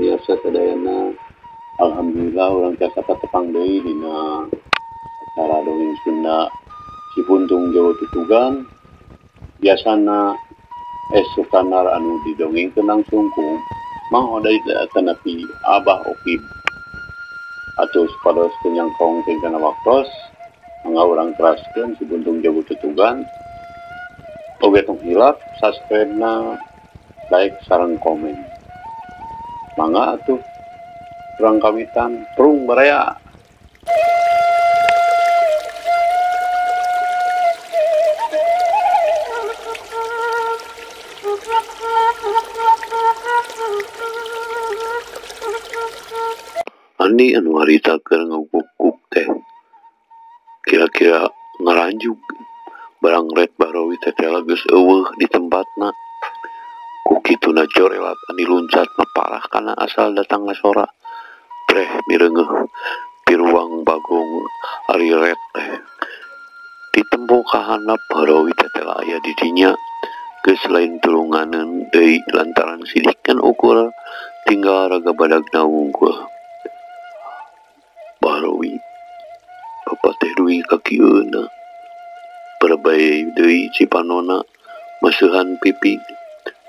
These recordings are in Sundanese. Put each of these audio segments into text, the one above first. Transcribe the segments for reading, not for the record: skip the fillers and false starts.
Pamiarsa sadayana. Alhamdulillah urang tiasa patepang deui dina acara dongeng Sunda Cibuntung Jawa Tutugan. Biasana Es Sukanar anu didongengkeun langsung ku Mang Oday atanapi Abah Okib. Atuh supados teu nyangkong tingkana waktos, mangga urang teraskeun Cibuntung Jawa Tutugan. Oge tong hilap subscribe-na, like sareng komen. Mangga atuh urang kawitan prung baraya. Andi anu harita keur ngaguguk teh kira-kira ngaranjug barang red Bahrawi teh geus eueuh di tempatna. Ku kituna jorelat Andi luncat parah kana asal datang sora. Breh mireungeuh piruang Bagong ari red teh. Ditempo ka handap Bahrawi teh aya di dinya. Geus lain tulunganeun deui lantaran sidikan ukur tinggal raga badagna wungkul. Bahrawi bapa teh duwi ka kieuna. Perbae deui cipanona maseuhan pipi.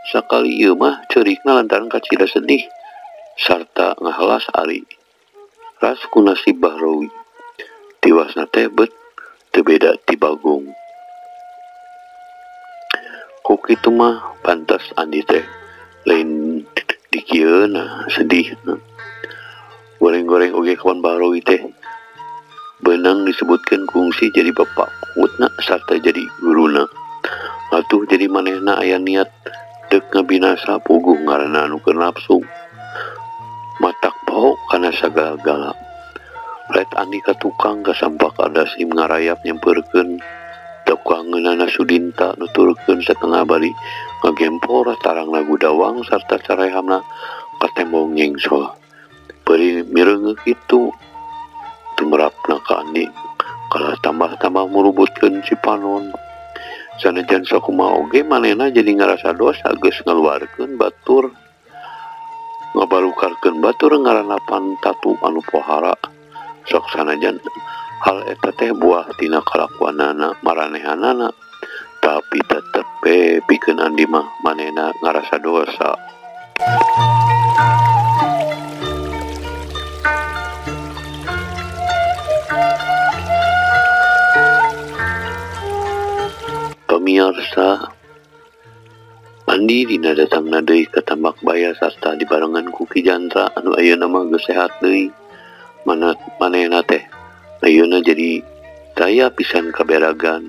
Sakali ieu mah ceurikna lantaran kacida sedih sarta ngahelas ari ras ku nasib Bahrawi. Tiwasna teh bet teu beda ti Bagong. Ku kitu mah pantas Andi teh lain dikieuna sedih. Goreng-goreng oge kawan Bahrawi teh beunang disebutkeun kungsi jadi bapak kutna sarta jadi guruna. Atuh jadi manehna aya niat deuk ngabinasa puguh ngaranna anu keur nafsu. Matak poho kana sagala-gala. Red Andi ka tukang kasampak adasim ngarayap nyampeurkeun tukangeunana Sudinta nuturkeun satengah bari ngagempor tarangna gudawang sarta carehamna ka tembong nyengsol. Bari mireungeuh kitu tumerapna ka Andi kalah tambah-tambah murubutkeun si panon. Sanajan sakumaha oge manehna jadi ngarasa dosa geus ngaluarkeun batur ngabalukarkeun batur ngaranapan tatu anu pohara. Sok sanajan hal eta teh buah tina kalakuanana maranehanana, tapi tetep be pikeun Andi mah manehna ngarasa dosa. Pamiarsa, Andi dina datangna deui ka tambak baya sarta dibarengan ku Ki Jantra anu ayeuna mah geus sehat deui. Manehna teh ayeuna jadi daya pisan kaberagan.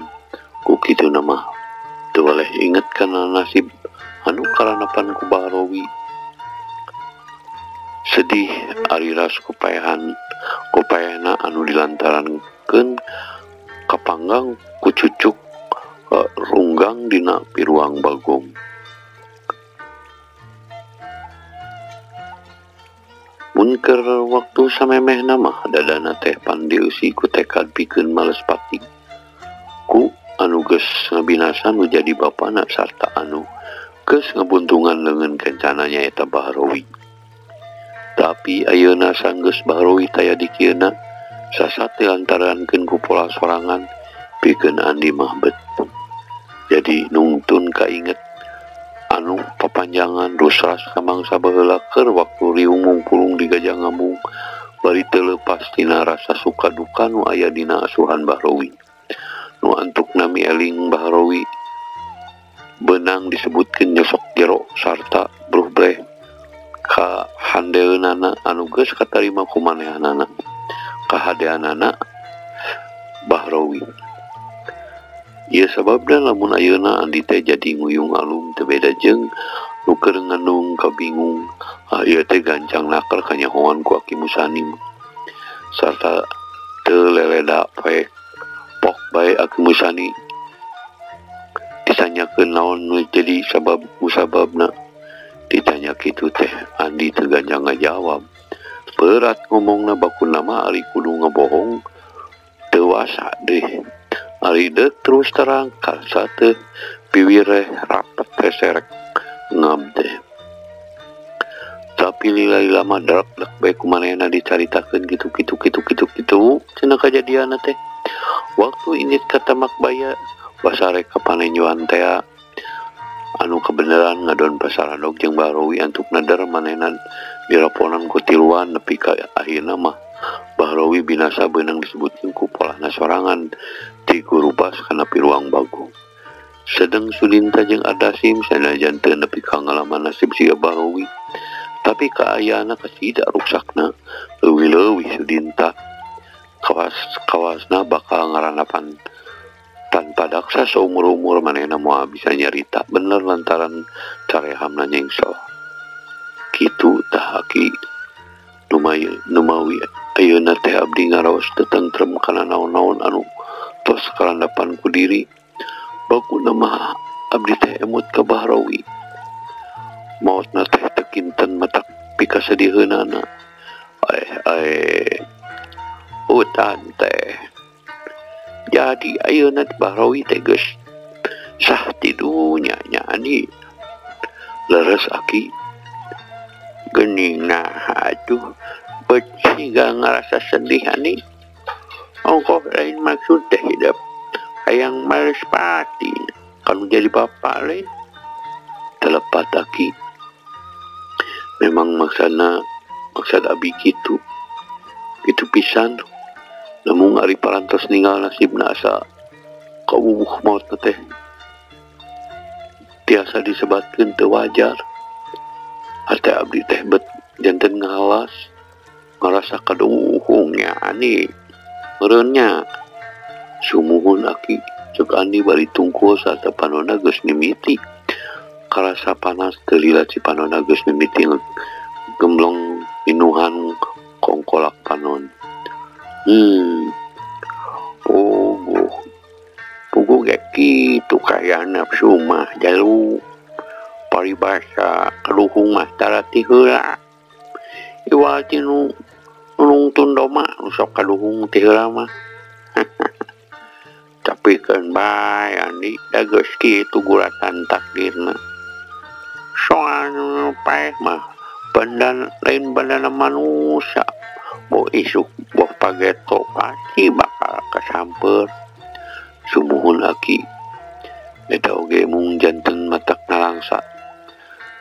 Ku kituna mah teu boleh inget kana nasib anu karanapan ku Bahrawi. Sedih ari ras kupaehan kupaehna anu dilantarankeun kapanggang ku cucuk runggang dina piruang Bagong. Mun keur waktu samemehna mah dadana teh pan dieusi ku tekad pikeun males pati ku anu geus ngabinasa nu jadi bapana sarta anu geus ngabuntungan leungeun kencana nyaeta Bahrawi. Tapi ayeuna sanggeus Bahrawi taya dikieuna sasat dilantarankeun ku pola sorangan pikeun Andi mah bet. Jadi nungtun kainget anu papanjangan rusras ka mangsa baheula keur waktu riung mungpulung di Gajah Ngambung bari teu leupas tina rasa suka duka nu aya dina asuhan Bahrawi. Nu antukna mieling Bahrawi beunang disebutkeun nyosok jero sarta bruh-breh ka handeunana anu geus katarima ku manehanana kahadeanana Bahrawi. Ieu sababna lamun ayeuna Andi teh jadi nguyung alum teu beda jeung nu keur ngandung kabingung. Ieu teh gancang naker kanyahoan ku Aki Musani sarta teu leleda poek pok bae Aki Musani ditanyakeun naon nu jadi sabab musababna. Ditanya kitu teh Andi teu gancang ngajawab. Berat ngomongna bakuna mah ari kudu ngabohong teu wasa deh. Ari deuk terus terang karsa teh piwireh rapet teh serek ngab teh. Tapi lila-lila mah drek dek bae ku manehna dicaritakeun kitu kitu kitu kitu kitu cenah kajadianna teh. Waktu indit ka Tambakbaya basare ka panenjoan tea anu kebenaran ngadon pasaradog jeung Bahrowi antukna der manehna diraponan ku tiluan nepi ka akhirna mah Bahrowi binasa beunang disebutkeun ku polahna sorangan ti gurubas kana piruang Bagong. Sedeng Sudinta jeung Ardasim sanajan teu nepi ka ngalaman nasib siga Bahrowi, tapi kaayana kasida ruksakna leuwih-leuwih Sudinta kawas-kawasna bakal ngaranapan tanpa daksa seumur-umur manehna moal bisa nyarita bener lantaran carehamna nyengsel. Kitu tah aki numawi ayeuna teh abdi ngaraos teu tentrem kana naon-naon anu tos karandapan ku diri. Baguna mah abdi teh emut ka Bahrowi. Maotna teh teu kinten matak pikasediheunana. Utan teh. Jadi ayeuna Bahrowi teh geus sah ti dunya nya ani. Leres aki. Geuning naha atuh bet siga ngarasa sedih ani. Ongkoh lain maksud teh hidup hayang males pati kalau jadi bapak lain telepat aki. Memang maksad abi kitu kitu pisan. Namun ari parantos ninggal nasibna asa kawubuh maot teh tiasa disebatkeun teu wajar. Hate abdi teh bet janten ngahalas ngarasa kaduhung nya ani meureun nya. Sumuhun aki cek Andi bari tungkul sarta panonna geus mimiti. Karasa panas teu lila ci panonna geus mimiti gemblong minuhan kongkolak panon. Puguh puguh ge kitu kaya nafsu mah jalu paribasa kaduhung mah tara ti heula. Iwal ti nu nungtun doma nu sok kaduhung ti heula mah. Tapi keun bae Andi da geus kitu guratan takdirna. Soal nu paeh mah benda lain bendana manusia. Boh isuk boh pageto pasti bakal kasamper. Sumuhun aki eta oge mung janten matak nalangsa.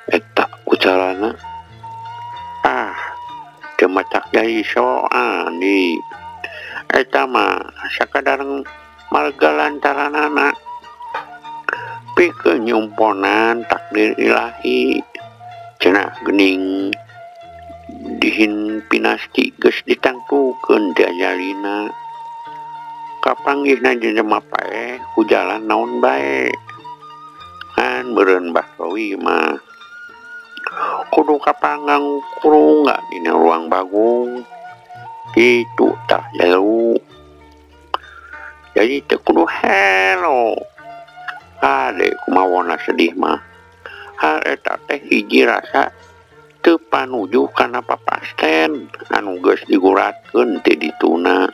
Eta ku carana teu matak jadi soal Andi. Eta mah sakadar marga lantaranana pikeun nyumponan takdir ilahi. Cenah geuning dihin pinasti geus ditangtukeun ti ajalina. Kapanggihna jelema paeh ku jalan naon bae. Ngan meureun Bahrowi mah kudu kapanggang kurunga dina ruang Bagong. Kitu tah jalu. Jadi teu kudu helo. Hade kumawona sedih mah. Hal eta teh hiji rasa teu panuju kana papasten anu geus diguratkeun ti dituna.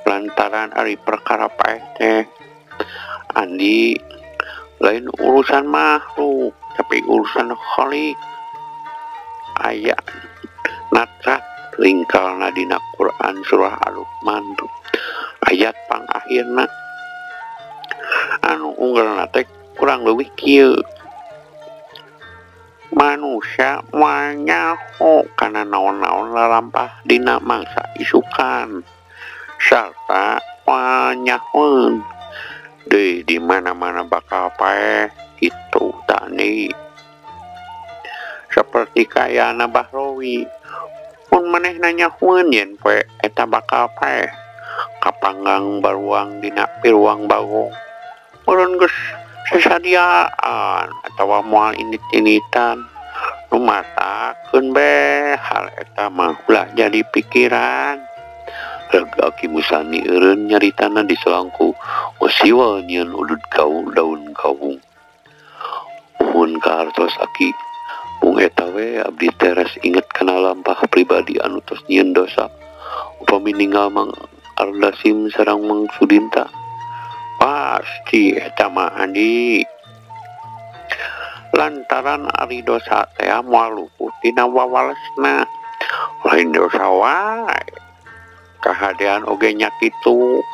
Lantaran ari perkara paeh teh Andi lain urusan makhluk tapi urusan khalik. Aya natrat lingkalna dina Quran surah Al-Luqman ayat pangakhirna anu unggelna teh kurang leuwih kieu. Manusia moal nyaho kana naon-naon lalampah dina mangsa isukan sarta moal nyahoeun deui di mana-mana bakal paeh kitu tani. Seperti kayana Bahrowi mun manehna nyahoeun yen poe eta bakal paeh kapanggang baruang dina piruang Bagong meureun geus sasadiaan atawa moal indit-inditan. Nu matakeun be hal eta mah ulah jadi pikiran. Reg aki Musani eureun nyaritana diselangku wasiwa nyieun udud kau daun kawung. Uhun kahartos aki mung eta we abdi teres inget kana lampah pribadi anu tos nyieun dosa upami ninggal Mang Ardasim sareng Mang Sudinta. Pasti eta mah Andi. Lantaran ari dosa teh moal luput tina wawalesna. Lain dosa wae. Kahadean oge nya kitu.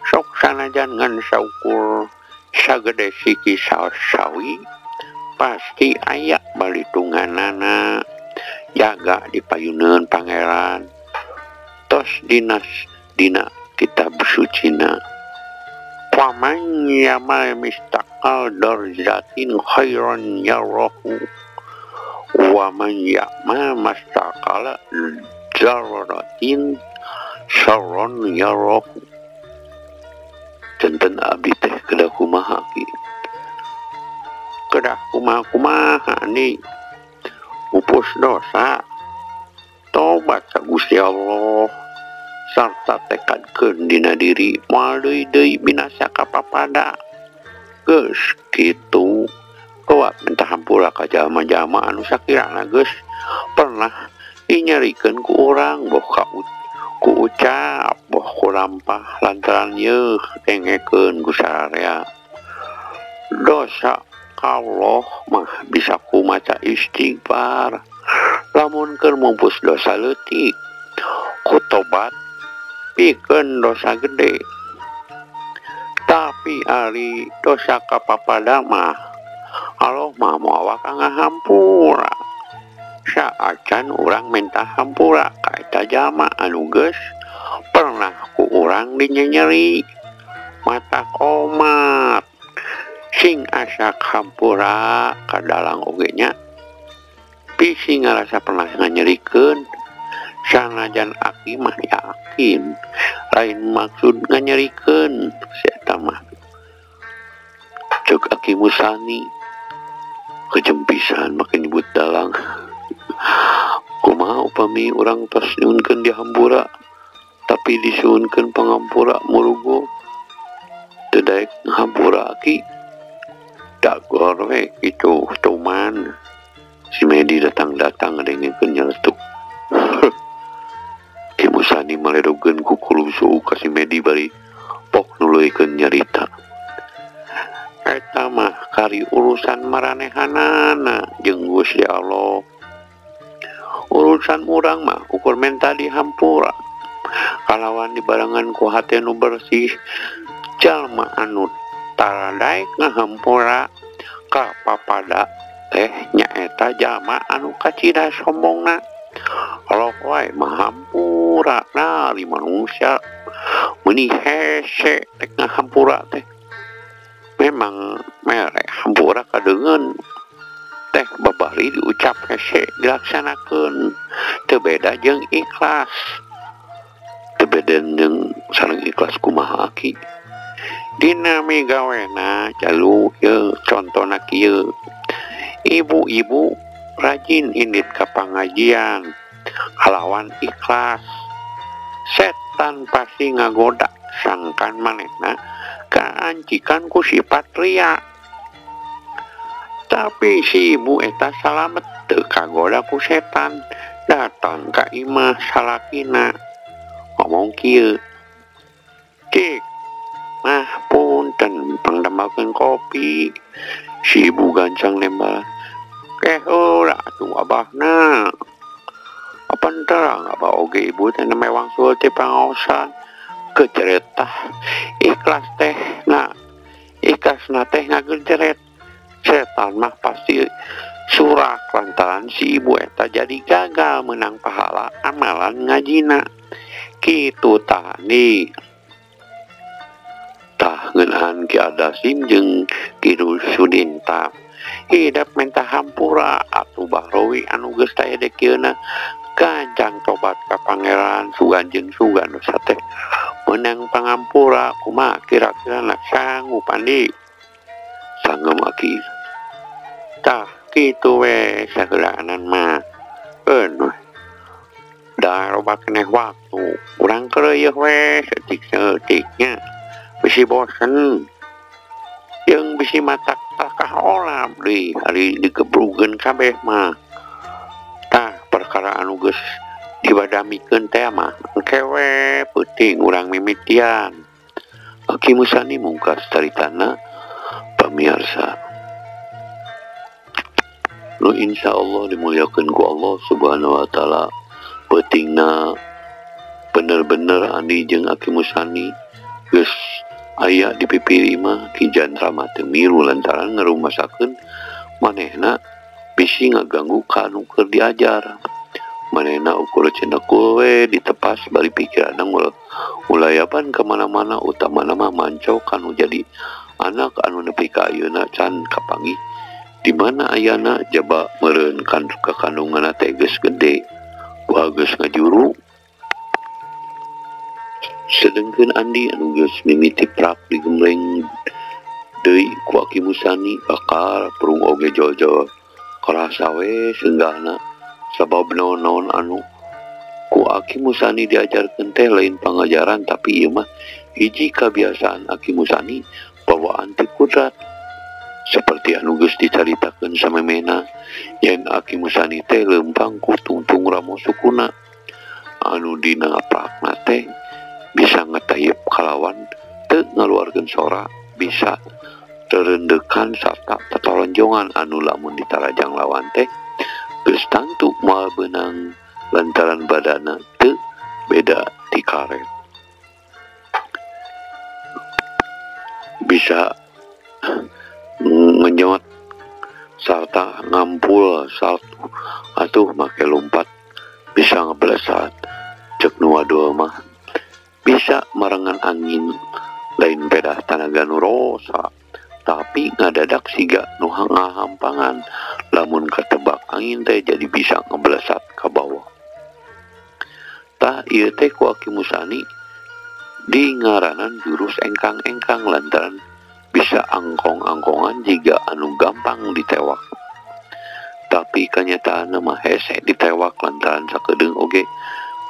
Sok sanajan ngan saukur sagede siki sawi pasti aya balitunganana. Jaga dipayuneun pangeran. Tos dinas dina kitab sucina. Faman yamal mistaqal darjatin khairan yarahu wa man ya'mal mastaqala zarratin syarran yarahu. Janten abdi teh kedah kumaha ki? Kedah kumaha-kumaha nih? Upus dosa, tobat ka Gusti Allah, sarta tekadkeun dina diri moal deui-deui binasa ka papada. Geus kitu, kuat minta hampura ka jalma-jalma anu sakirana geus pernah dinyerikeun ku urang boh ka ku ucap boh ku lampah lantaran yeuh dengekeun ku sararea. Dosa Allah mah bisa ku maca istighfar. Lamun keur mumpus dosa leutik ku tobat pikeun dosa gede. Tapi ari dosa ka papada mah Allah mah moal waka ngahampura. Saacan urang minta hampura ka eta jalma anu geus pernah ku urang dinyenyeri mata komat. Sing asak hampura ka dalang oge nya bisi ngarasa pernah nganyerikeun. Sanajan aki mah yakin lain maksud nganyerikeun si eta mah. Ceuk Aki Musani kejempisan make nyebut dalang. Kumaha upami urang tos nyuhunkeun dihampura tapi disuhunkeun pangampura murugo teu daek ngahampura aki. Dagor we kitu tuman. Si Medi datang-datang ngadengekeun nyeletuk. Ki Musani maledogeun ku kulusu ka si Medi bari pok nuluykeun nyarita. Eta mah kari urusan maranehanana jeung Gusti Allah. Urusan urang mah ukur menta dihampura. Kalawan dibarengan ku hate nu bersih, jalma anu tara daek ngahampura ka papada teh nyaeta jalma anu kacida sombongna. Allah wae mahampura nari manusia meuni hese rek ngahampura teh. Memang mere hampura kadeungeun teh babari diucap hese dilaksanakeun. Teu beda jeung ikhlas. Teu beda jeung sareng ikhlas kumaha aki. Dina migawena jalu ieu contona kieu. Ibu-ibu rajin indit ka pangajian kalawan ikhlas. Setan pasti ngagoda sangkan manehna kaancikan ku sifat ria. Tapi si ibu eta salamet teu kagoda ku setan, datang ka imah salakina ngomong kieu. Cik, mah punten pangdamelkeun kopi. Si ibu gancang nembalan. Keh heula atuh abahna. Apan terang abah oge ibu teh nembe wangsul ti pangaosan. Kejeret tah ikhlas teh na ikhlasna teh ngagejeret. Setan mah pasti surak lantaran si ibu eta jadi gagal menang pahala amalan ngajina. Kitu tah nih. Tah ngeunahan Ki Adasim jeung Ki Sudinta. Hidep menta hampura atuh Bahrowi anu geus taya dekieuna gancang tobat ka pangeran sugan jeung sugan dosa teh meunang pangampura. Kumaha kira-kira nak sanggup andi? Sanggup aki. Tah kitu we saheulaanan mah. Eun da loba keneh waktu urang keureuh we saeutik-saeutiknya. Bisi bosen jeung bisi matak takah olam deui ari digebrugeun kabeh mah. Tah perkara anu geus dibadamikeun teh mah engke we peuting urang mimitian. Aki Musani mungkas caritana pamiarsa. Nu insya Allah dimuliakeun ku Allah Subhanahu wa taala. Peutingna bener-bener Andi jeung Aki Musani geus aya di pipir imah. Ki Jandra mah teu milu lantaran ngarumasakeun manehna bisi ngaganggu ka anu keur diajar. Manehna ukur cenekul we ditepas bari pikiranna ngulayapan ka mana-mana, utamana mah manco kanu jadi anak anu nepi ka ayeuna can kapanggih di mana ayana jaba meureun kan kakandunganna teh geus gede buah geus ngajuru. Sedengkeun Andi anu geus mimiti prak digembleng deui ku Aki Musani bakal perung oge jol-jol karasa we senggahna sabab naon-naon anu ku Aki Musani diajarkeun teh lain pangajaran tapi ieu mah hiji kabiasaan Aki Musani bawaan ti kudrat. Seperti anu geus dicaritakeun samemehna yen Aki Musani teh leumpang ku tungtung ramo sukuna anu dina prakna teh bisa ngetayep kalawan teu ngaluarkeun sora, bisa terendekan sarta tetolonjongan anu lamun ditarajang lawan teh geus tangtu moal beunang lantaran badana teu beda ti karet. Bisa ngenyot sarta ngampul saltu atuh make lompat bisa ngeblesat cek nu wadul mah bisa marengan angin lain pedah tanaga nu rosa tapi ngadadak siga nu ngahampangan lamun ketebak angin teh jadi bisa ngeblesat ka bawah. Tah ieu teh ku Aki Musani di ngaranan jurus engkang-engkang lantaran bisa angkong-angkongan jiga anu gampang ditewak. Tapi kanyataanna mah hese ditewak lantaran sakedeung oge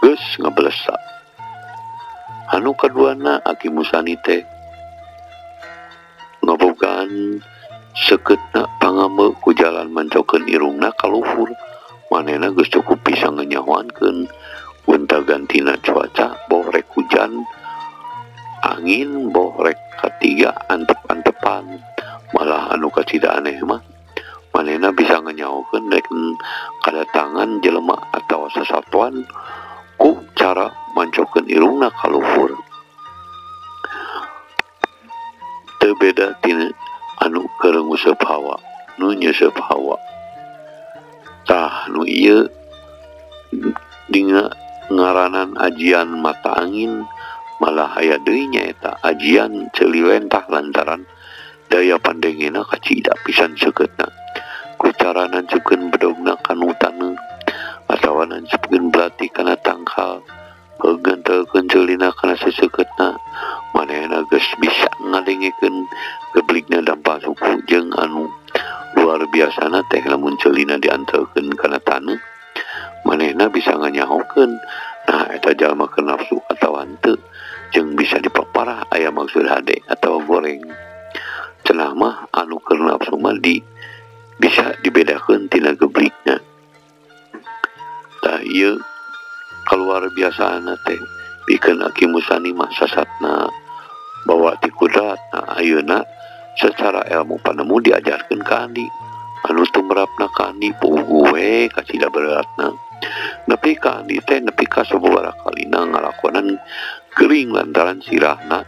geus ngeblesak. Anu kaduana Aki Musani teh ngabogaan sekeutna pangame ku jalan mancokeun irungna ka luhur. Manehna geus cukup bisa ngenyahoankeun gonta-gantina cuaca boh rek hujan angin boh rek katiga antep-antepan. Malah anu kacida aneh mah manehna bisa ngenyahokeun rek kadatangan jelema atawa sasatuan ku cara mancokeun irungna ka luhur. Teu beda tina anu keur nguseup hawa nu nyeuseup hawa. Tah nu ieu dina ngaranan ajian mata angin malah aya deui nyaeta ajian ceuli lentah lantaran daya pandengena kacida pisan seukeutna ku cara nancupkeun bedogna kana taneuh atawa nancupkeun belati kana tangkal heugentelkeun ceulina kana seseukeutna. Manehna geus bisa ngadengekeun gebligna dampal suku jeung anu luar biasana teh lamun ceulina diantelkeun kana taneuh manehna bisa nganyahokeun nah eta jalma keur nafsu atawa henteu jeung bisa dipaparah aya maksud hade atawa goreng. Cenah mah anu keur nafsu mah di bisa dibedakeun tina gebligna. Tah ieu kaluar biasana teh pikeun Aki Musani mah sasatna bawa ti kudrat. Nah ayeuna secara ilmu panemu diajarkeun ka Andi anu tumrapna ka Andi puguh we kacida beratna. Nepi ka Andi teh nepi ka sababaraha kalina ngalakonan gering lantaran sirahna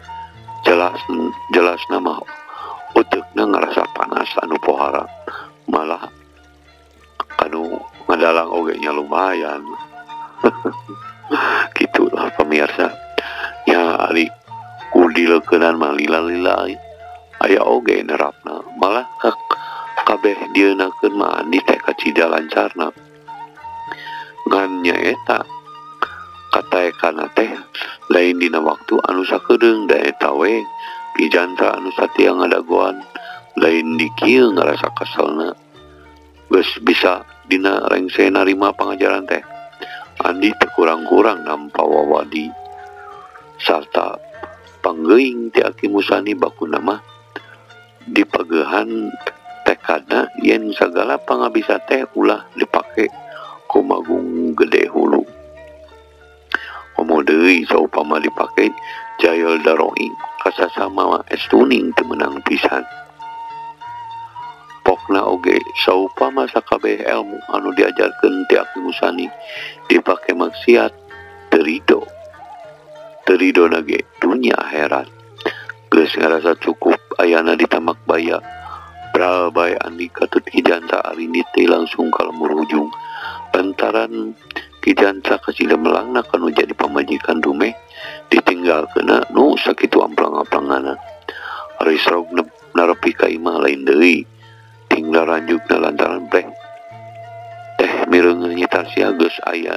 jelas jelasna mah uteukna ngarasa panas anu pohara malah anu ngadalang oge nya lumayan. Gitulah pemirsa ya, ari ku dileukeunnan mah lila-lila aya oge nerapna malah kabeh dieunakeun mah Andi teh kacida lancarna. Ngan nyaeta kataekana teh lain dina waktu anu sakedeung da eta we Ki Jandra anu satia ngadagoan lain di kieu ngarasa keselna geus bisa dina rengse narima pangajaran teh. Andi teu kurang-kurang nampa wawadi sarta panggeuing ti Aki Musani bakuna mah dipagehan tekadna yen sagala pangabisa teh ulah dipake ku magung gede hulu. Komo deui saupama dipake jayol daroi kasasama estuning teu meunang pisan. Orokna oge saupama sakabeh elmu anu diajarkeun ti Aki Gusani dipake maksiat teu rido. Teu ridona ge dunya akhirat. Geus ngarasa cukup ayana di tamak baya. Bral bae Andi katut Ki Jantra arindit teh langsung ka lembur hujung. Lantaran Ki Jantra kasida melangna kanu jadi pamajikan dumeh ditinggalkeunna nu sakitu amplang-amplanganna. Ari srog narepi ka imah lain deui. Tinggal ranjukna lantaran bleh teh mireungeun Nyi Tarsia geus aya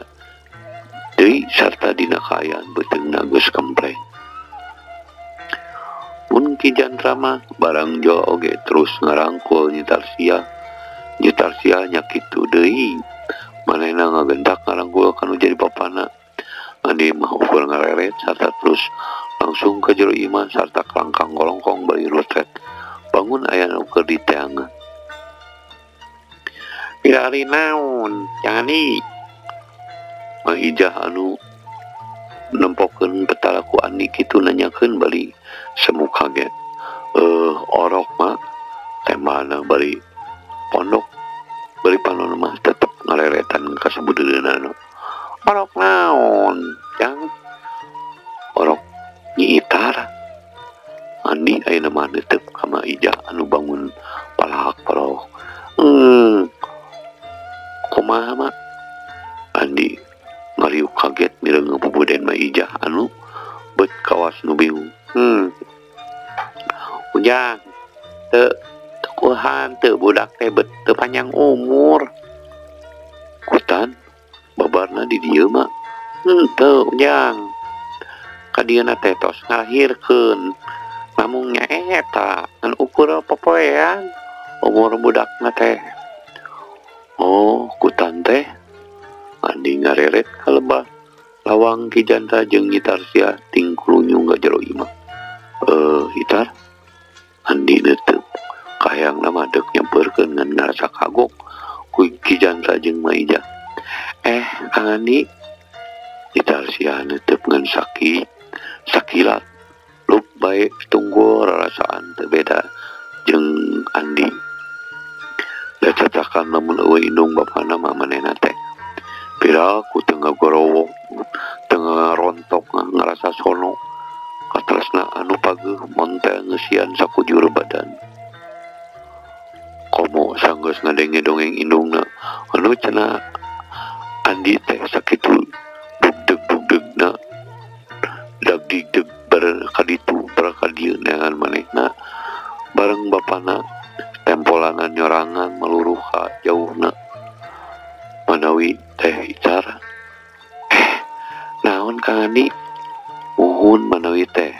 deui sarta dina kaayaan beuteungna geus kempleng. Mun Ki Jantra mah barang jol oge terus ngarangkul Nyi Tarsia. Nyi Tarsia nya kitu deui. Manehna ngagentak ngarangkul kanu jadi bapana. Andi mah ukur ngareret sarta terus langsung ka jero imah sarta kalangkang golongkong bari rutret. Bangun aya nu keur diteangan. Pirari naon jangan di Mang Ijah anu nempokeun petalaku Andi kitu nanyakeun bari semu kaget. Orok mah temana bari pondok bari panon mah tetep ngareretan ka sabudeunana. Orok naon jang orok Nyi Itar. Andi ayeuna mah netep ka Mang Ijah anu bangun palahak palahok. Kumaha mak? Andi ngariuk kaget mireungeun pupuden Mang Ijah anu bet kawas nu bingung. Ujang teu tukuhan teu budak teh bet teu panjang umur. Kutan babarna di dieu mak. Teu ujang. Ka dieuna teh tos ngalahirkeun. Namung nya eta ngan ukur popoean umur budakna teh. Oh, kutan teh. Andi ngareret ka lebah lawang Ki Jantra jeung Nyi Tarsia ting kulunyung ka jero imah. Itar. Andi neuteub kahayangna mah deuk nyampeurkeun ngan ngarasa kagok ku Ki Jantra jeung Ma Ijah. Kang Andi. Nyi Tarsia neuteub ngan sakilat. Lup bae tunggul rarasaan teu beda jeung Andi. Da cacakan lamun eueuh indung bapana mah manehna teh. Piraku teu ngagorowok, teu ngarontok ngarasa sono. Katresna anu pageuh montel ngeusian sakujur badan. Komo sanggeus ngadenge dongeng indungna anu cenah Andi teh sakitu dugdeg-dugdegna dagdigdeg bareng kaditu bareng kadieu neangan manehna bareng bapana tempolanan nyorangan meluruh ka jauhna. Manawi teh Icar. Naon Kang Andi? Uhun manawi teh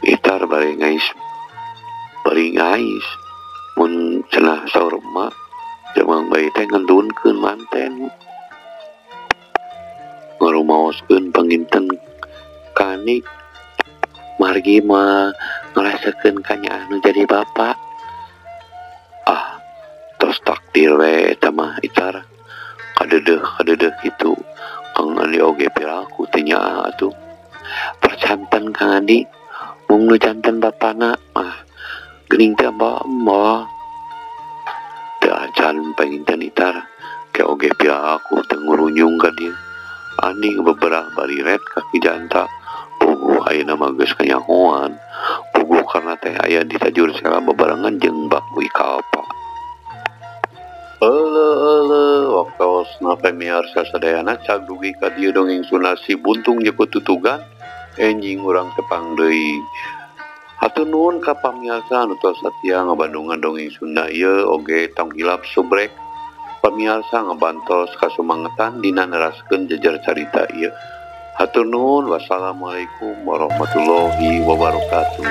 Itar bari ngais. Bari ngais. Mun cenah saur emak jamang bayi teh ngendunkeun manten. Ngarumaoskeun panginten Kang Andi. Margi mah ngarasakeun kanyaah nu jadi bapa. Ah, tos takdir we eta mah Itar. Kadedeh kitu. Kang Andi oge piraku teu nyaah atuh. Percanten Kang Andi, mung nu janten bapana mah geuning teh emba-emba. Teu acan panginten Itar, ke oge piraku teu ngurunyung ka dieu. Andi beberah bari ret ka Ki Jantra. Puguh ayeuna mah geus kanyahoan. Puguh karena teh aya di tajur sela bebarengan jeung Mbah Wikalpa. Euleuh waktosna pamiarsa sadayana cag dugi ka dieu dongeng Sunda Si Buntung jeung tutugan enjing urang tepang deui. Hatur nuhun ka pamiarsa anu tos satia ngabandungan dongeng Sunda ieu oge tong hilap subrek. Pamiarsa ngabantos kasumangetan dina neraskeun jejer carita ieu. Hatur nuhun, wassalamualaikum warahmatullahi wabarakatuh.